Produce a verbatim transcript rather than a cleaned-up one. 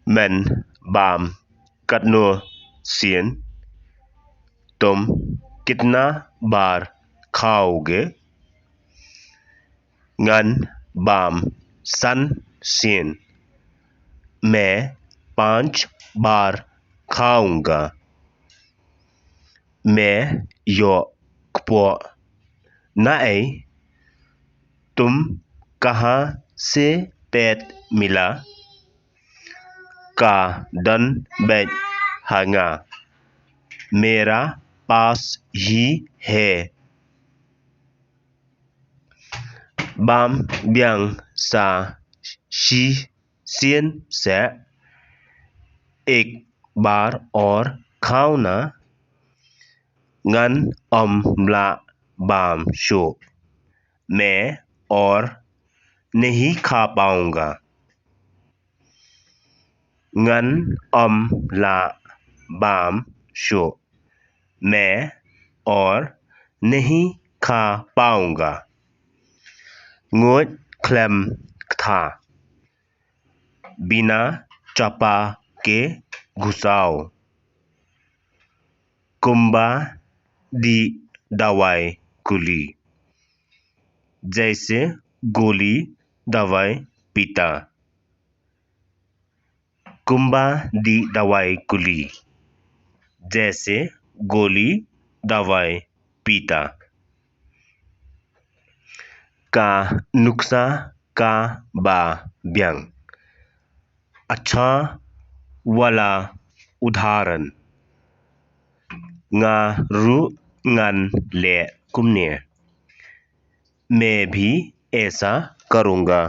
Men bam katno sien? तुम कितना बार खाओगे? Ngan bam san sien. मैं पांच बार खाऊंगा। Me ïoh kpoh na ei? तुम कहाँ से पैद मिला? Ka don beit ha nga। मेरा पास ही है। Bam biang sa shisien seh। एक बार और खाओ ना। Ngan ym lah bam shuh। मैं और नहीं खा पाऊंगा। Ngan ym lah bam shuh। मैं और नहीं खा पाऊंगा। Nguid khlem kthah। बिना चापा के घुसाओ। Kumba dih dawai kuli, जैसे गोली दवाई पीता। Kumba dih dawai kuli, जैसे गोली दवाई पीता। Ka nuksa kaba biang। अच्छा वाला उदाहरण। Nga ruh ngan leh kumne। मैं भी ऐसा करूँगा।